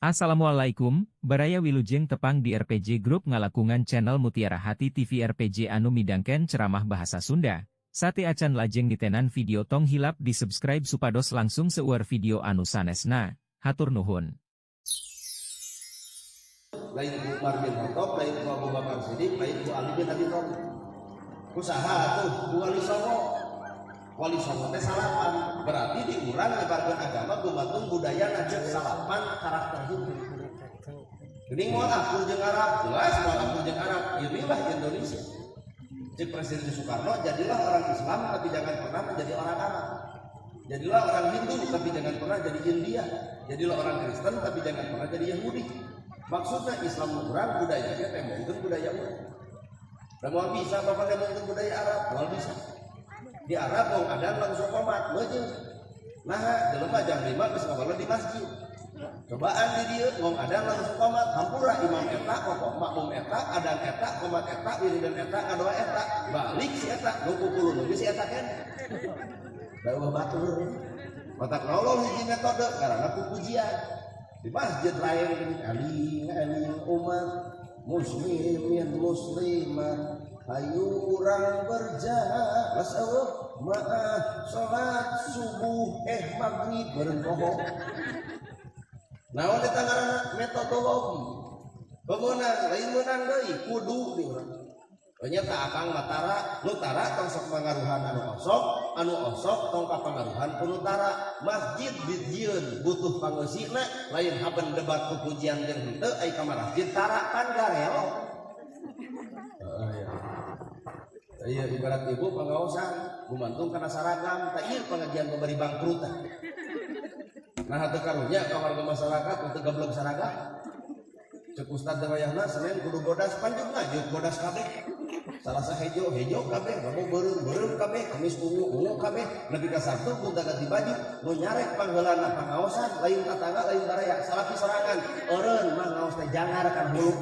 Assalamualaikum, Baraya, wilujeng tepang di RPG Group ngalangkungan channel Mutiara Hati TV RPG anu midangkeun ceramah bahasa Sunda. Sateuacan lajeng ditenan video, tong hilap di subscribe supados langkung seueur video anu sanesna. Hatur nuhun. Lain ku Umar bin Khattab, lain ku Abu Bakar Siddiq, lain ku Ali bin Abi Thalib. Ku saha tuh? Ku Wali Songo. Wali Songo teh salapan. Berarti di urang nyebarkeun agama gumantung budaya ngajak salapan karakter hidup. Geuning moal akur jeung Arab, jelas moal akur jeung Arab. Inilah Indonesia. Cek Presiden Soekarno, jadilah orang Islam tapi jangan pernah menjadi orang Arab. Jadilah orang Hindu tapi jangan pernah jadi India. Jadilah orang Kristen tapi jangan pernah jadi Yahudi. Maksudnya Islam urang budayanya tembongkeun budaya urang. Da moal bisa bapak tembongkeun budaya Arab, moal bisa. Di Arab mau ada langsung komat, meujeun. Nah, jelema jam 5 geus ngabalon di masjid. Cobaan di dieu ngong ada langsung komat, hampura imam eta, pokok makmum eta, adan eta, komat eta, wiridan eta, ngadoa eta, balik si eta, nu kukulun oge si eta keneh. Da euweuh batur. Matak nolol hiji metode karena pupujian. Di masjid lain gini, eling eling umat muslimin muslimat, hayu urang berjalan euweuh maah salat subuh, eh maghrib bareng poho. Naon eta ngaranna? Metodologi. Pemenang lain menang deui, kudu di urang. Ternyata akang matara, nu tara tong sok mangaruhan anu osok tong kapangaruhan ku nu tara. Masjid dijieun butuh pangeusina, lain haben debat pupujian jeung henteu ai ka masjid tara pan garelo. Heeh ya. Iya, ibarat ibu pangaosan, gumantung kana seragam, tah ieu pengajian pemberi bangkrut. Nah, teu karunya ka warga masyarakat untuk gablog seragam. Cek ustad teh wayahna Senin kudu bodas, panjukna jeung bodas kabeh. Salasa hejo, hejo kabeh, Rabu beureum, beureum kabeh, Kamis ungu, ungu kabeh, nepi ka Sabtu gonta ganti baju, nu nyarek pangheulana pangaosan lain tatangga, lain baraya, salaki sorangan. Eureun mah ngaos teh jangar kan hulu.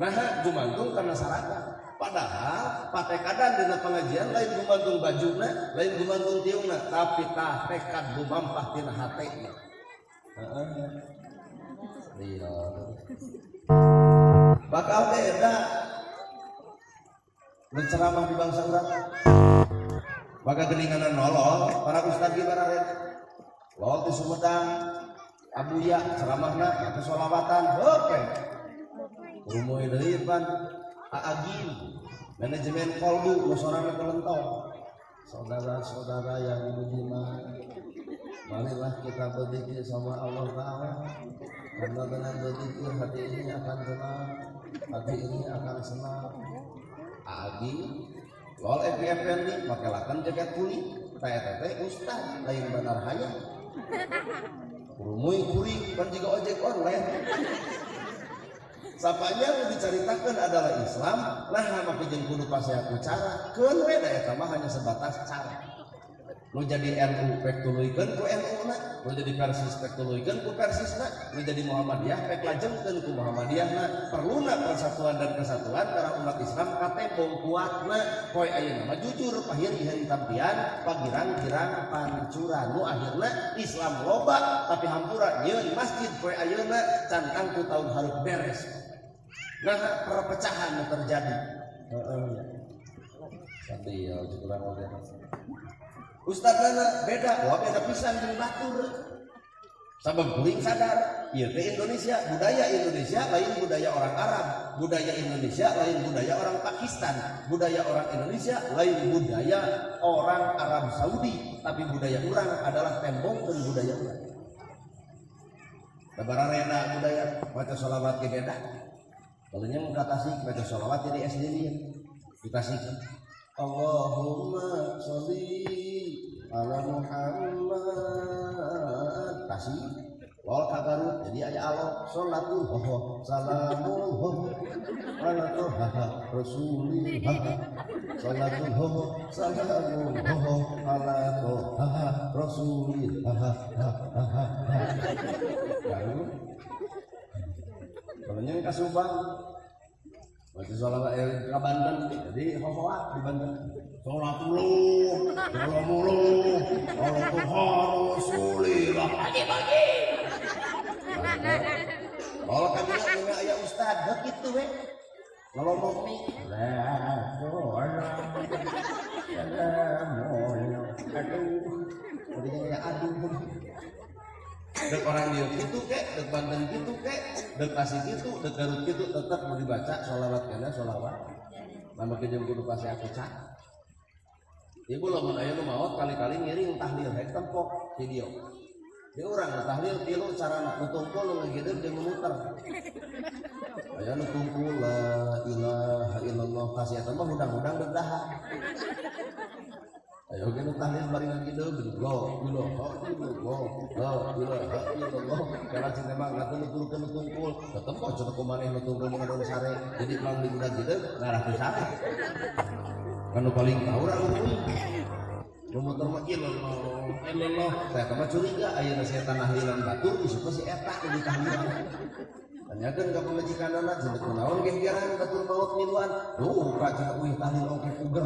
Nah, gumantung karena seragam. Padahal patekadan dina pengajian lain gumantung bajuna, lain gumantung tiungna, tapi tah tekad gumampah tina hatena. Heeh. Iya. Bakal beda menceramah di bangsa urang. Maka geninganan nolol para ustad di barared. Lol di Sumedang, Abuya ceramahna atau sholawatan, oke. Rumuy deui pan Aagim, manajemen kolbu nu sorana kelentong. Saudara-saudara yang budiman, marilah kita berzikir sama Allah Ta'ala. Karena dengan berzikir hati ini akan tenang, hati ini akan senang. Agi, lol Epi Effendi, make laken jaket kulit, teh ustad, lain benar hayang. Rumuy kuring, pan jiga ojek online. Sapanya nu dicaritakeun adalah Islam, nah make jeung kudu pasea ku cara, keun we da eta mah hanya sebatas cara. Nu jadi NU pek tuluykeun ku NU na, nu jadi Persis pek tuluykeun ku Persisna, nu jadi Muhammadiyah pek lajengkeun ku Muhammadiyahna. Perluna persatuan dan kesatuan para umat Islam katembong kuatna. Poe ayeuna mah jujur pahiri hari tampian, pagirang-girang pancuran nu akhirna Islam loba tapi hampura nyieun masjid poe ayeuna can tangtu tahun hareup beres. Nah, perpecahan yang terjadi. Heeh ya. Sampai ya kurang oge. Ustaz lana beda, wah beda pisan jeung batur. Sabab kuring sadar, ieu teh Indonesia, budaya Indonesia lain budaya orang Arab, budaya Indonesia lain budaya orang Pakistan, budaya orang Indonesia lain budaya orang Arab Saudi, tapi budaya urang adalah tembongkeun budaya urang. Lebaran budaya maca sholawat ge beda. Kalau nya ka Tasik maca sholawat jadi SD dia. Di Tasik. Allahumma sholli ala Muhammad. Tasik. Lol ka Garut jadi aya alo sholatul ho salamul ho ala toha rasulillah sholatul ho salamul ho ala toha rasulillah ha ha ha. Garut. Kalau nya ka Subang baca sholawat, eh, ka Banten jadi hohoa di Banten sholatullah salamullah ala toha rasulillah pagi-pagi. Kalau kami nggak aya ustad, begitu we. Ngomong nih, lah, aduh, udah ya aduh. Dek orang dia gitu kek, dek Banten gitu kek, dek Tasik gitu, dek Garut gitu, tetap mau dibaca sholawat karena sholawat. Lama kejam kudu pasti aku cak. Ibu lamun aya nu maot kali-kali ngiring tahlil hek tempok video. Di urang tahlil tilu carana nu tungkul nu ngagideg jeung nu muter. Aya nu tungkul la ilaha illallah kasih eta mah hudang-hudang deuk dahar. Ayo ge nu tahlil bari ngagideg la ilaha illallah la ilaha illallah. Karena cinta mah ngatuh nu turunkeun nu tungkul, tetep kok cenah kumaneh nu tungkul ngadon sare. Jadi mang di budak gideg ngarah teu sare. Kan nu paling tahu urang euy. Nu muter mah illallah illallah. Saya mah curiga ayeuna setan tahlilan batur isuk si eta nu ditahlilan. Tanyakeun ka pamajikanana cenah kunaon gegeran batur maot miluan. Duh ka cenah euy tahlil oge puger.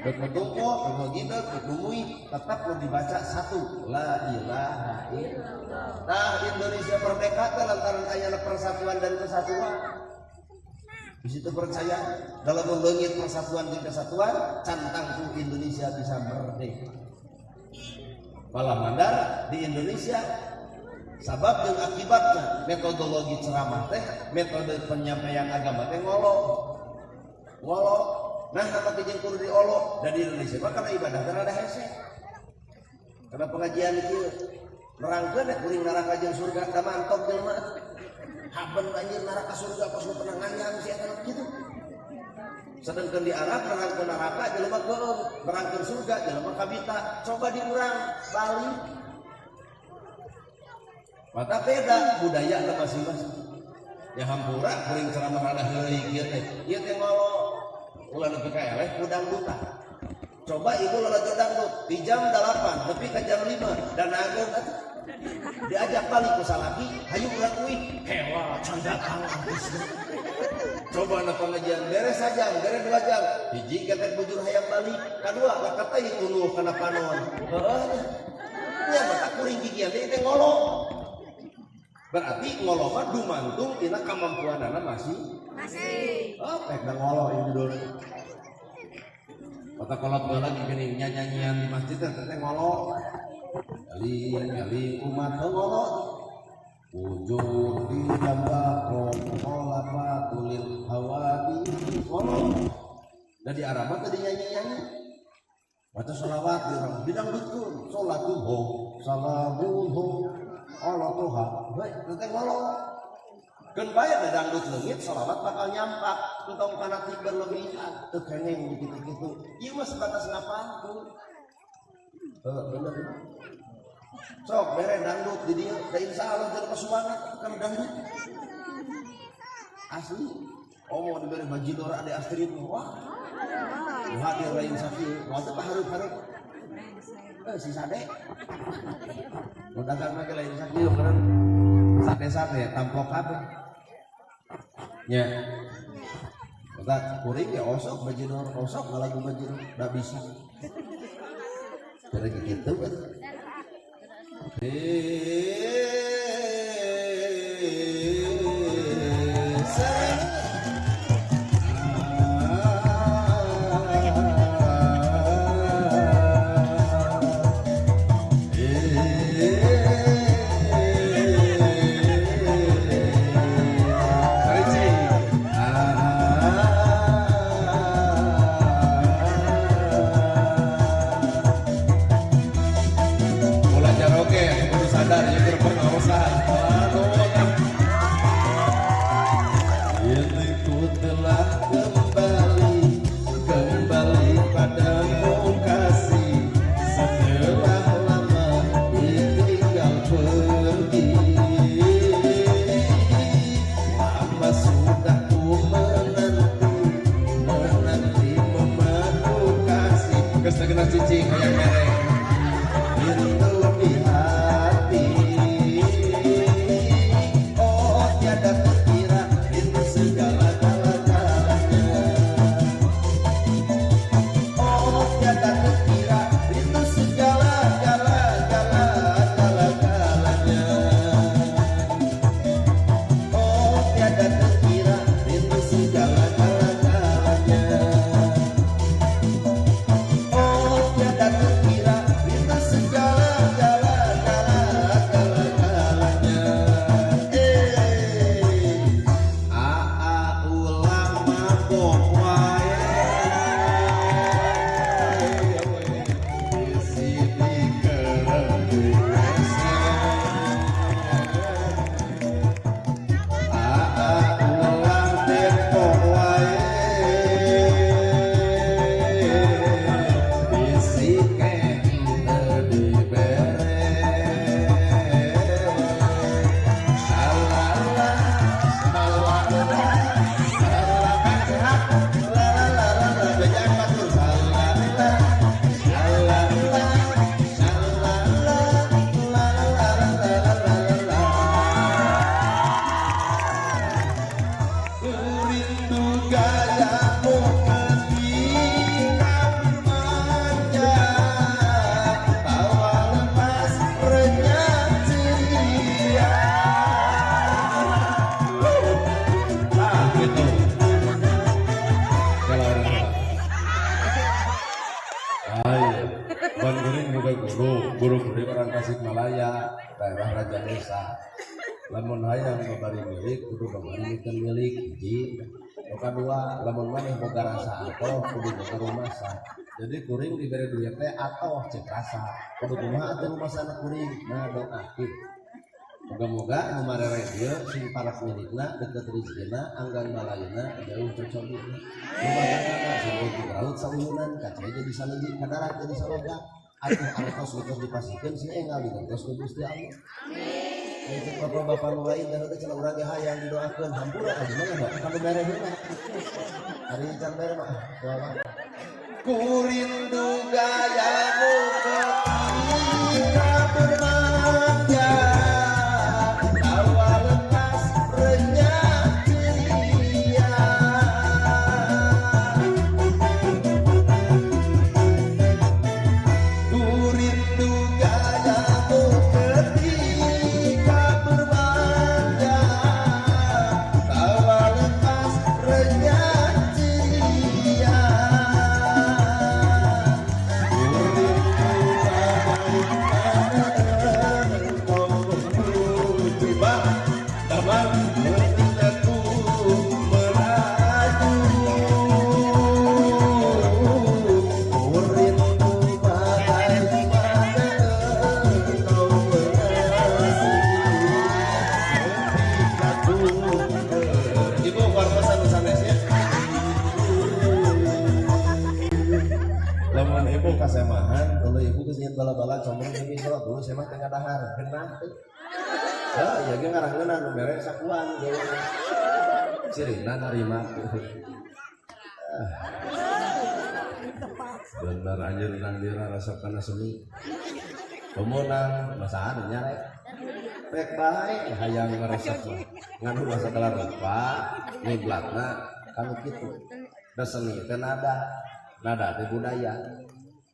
Dek nu tungkul, dek nu gideg, dek nu mui, tetap nu dibaca satu la ilaha illallah. Nah Indonesia merdeka teh lantaran ayana persatuan dan kesatuan. Di situ percaya dalam membangun persatuan dan kesatuan, cantang tuh Indonesia bisa merdeka. Malah mandar di Indonesia sabab dan akibatnya metodologi ceramah teh, metode penyampaian agama teh ngolo. Ngolo. Nah, apa jeung kudu diolo dan di Indonesia mah karena ibadah teh rada hese. Karena pengajian itu nerangkeun rek kuring neraka jeung surga da mantok jelema. Haben anjir neraka surga pas nu pernah nganyam si eta gitu. Sedangkan di Arab nerangkeun neraka jelema keueung, nerangkeun surga jelema kabita. Coba di urang Bali. Maka beda budaya masing-masing. Ya hampura kuring ceramah rada heureuy kieu teh. Ieu teh ngolo. Ulah nepi ka eleh ku dangdutan. Coba ibu lalajo dangdut di jam 8 nepi ka jam 5 dan ageung atuh. Diajak balik ku salaki, hayu urang uih, hewa can datang artisna. Coba na pengajian beres saja, beres 2 jam. Hiji ketek bujur hayang balik, kadua lakat teh uluh kana panon. Heeh. Nya mata kuring gigian teh teh ngolo. Berarti ngolo mah dumantung tina kamampuanana masih Masih. Oh, pek da ngolo ieu judulna. Mata kolot baheula geuning nyanyian di masjid teh teh ngolo. Eling-eling umat ngolo. Ujung di jambakon khalafatulil hawadi ngolo. Da di Arab mah teh nyanyi-nyanyi. Baca sholawat di orang didangdutkeun, sholatun ho, salamun ho, ala toha. Baik, teh ngolo. Keun bae da dangdut leungit sholawat bakal nyampak, entong fanatik berlebihan, teu kengeng kitu-kitu. Ieu mah sebatas ngapalkeun. Heuh, bener. Sok bere dangdut di dieu, da insyaallah jelema semangat kana dangdut. Asli. Oh mau dibere bajidor ade Astrid wah. Hadir lain sakieu, moal teh pahareup-hareup. Si sade. Nu dagang mah lain sakieu meureun sate-sate tamplok kabeh. Nya. Maka kuring ya osok bajidor, osok ngalagu bajidor, da bisa. Kira gitu kan. Cicing hayang mere rindu di hati. Tasikmalaya, daerah Raja Desa. Lamun hayang babari milik, kudu babari mikeun milik hiji. Nu kadua, lamun maneh boga rasa atoh, kudu boga rumasa. Jadi kuring dibere duit teh atoh cek rasa. Kudu kumaha atuh rumasana kuring? Nah, doakeun. Moga-moga nu marere dieu sing parak milikna, deket rezekina, anggang balayna, jauh cocobina. Rumah tangga sing penting raut sauyunan, ka cai jadi saleuwi, ka darat jadi saloga. Atuh artos nu dipasihkeun sing enggal digentos ku Gusti Allah. Ayo cek bapak-bapak nu lain dan udah cenah urang ge hayang didoakeun, hampura aja mah nggak kan mere heula. Hari can mere mah doa mah. Ku rindu gayamu ketika bermanja, tawa lekas renyah ceria. Ku rindu gayamu ketika bermanja, tawa lekas renyah ceria. Ku rindu bagaimana engkau tiba dalam ku merayu. Ku rindu bagaimana engkau mengasihi ketika ku. Ibu wartosan nu sanes ya. Lamun ibu kasemahan, kalau ibu kesini bala-bala combrang ini sholat dulu, saya mah tengah dahar, genah teh. Ah, iya ge ngarah ngeunah nu mere sakuan gawe. Cirina narima. Ah. Bener anjeun nang dira resep kana seni. Pemenang masa anu nyarek. Rek bae hayang ngaresep mah. Ngan ulah sagala rupa ngiblatna kanu kitu. Da seni teh nada. Nada teh budaya.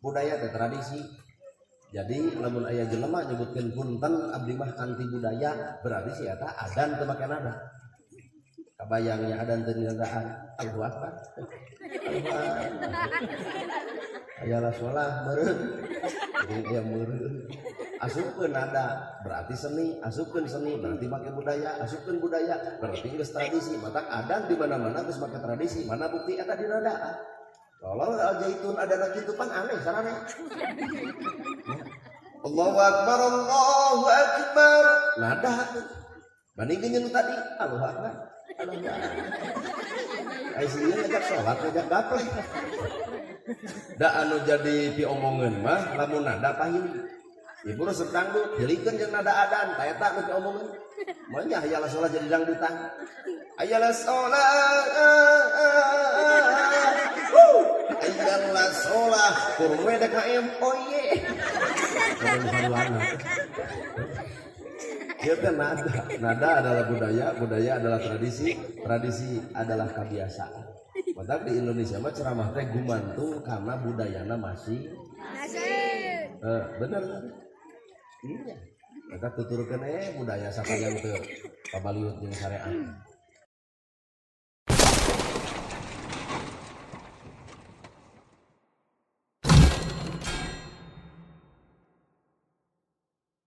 Budaya teh tradisi. Jadi lamun aya jelema nyebutkeun punten abdi mah anti budaya, berarti si eta adan teu make nada. Kabayangnya adan teu ninadaan. Allahu akbar. Allahu akbar. Ayalah sholah meureun. Jadi aya meureun. Asupkeun nada berarti seni, asupkeun seni berarti make budaya, asupkeun budaya berarti geus tradisi. Matak adan di mana-mana geus make tradisi. Mana bukti eta di nadaan? Kalau Al Zaitun ada kitu pan aneh sarane. Allahu akbar, Allahu akbar. Nada bandingkeun jeung tadi Allahu akbar. Allahu akbar. Ai si ieu ngajak salat ngajak gapleh. Da anu jadi piomongeun mah lamun nada pahili. Ibu resep dangdut, hilikeun jeung nada adan, ta eta nu piomongeun. Moal nya hayalah salat jadi dangdutan. Hayalah salat. Hayalah salat, kurung we DKM oh ye. Ieu teh nada. Nada adalah budaya, budaya adalah tradisi, tradisi adalah kebiasaan. Matak di Indonesia mah ceramah teh gumantung karena budayana masih bener. Iya. Eta tuturkeun budaya sapayang teu pabaliut jeung syariat.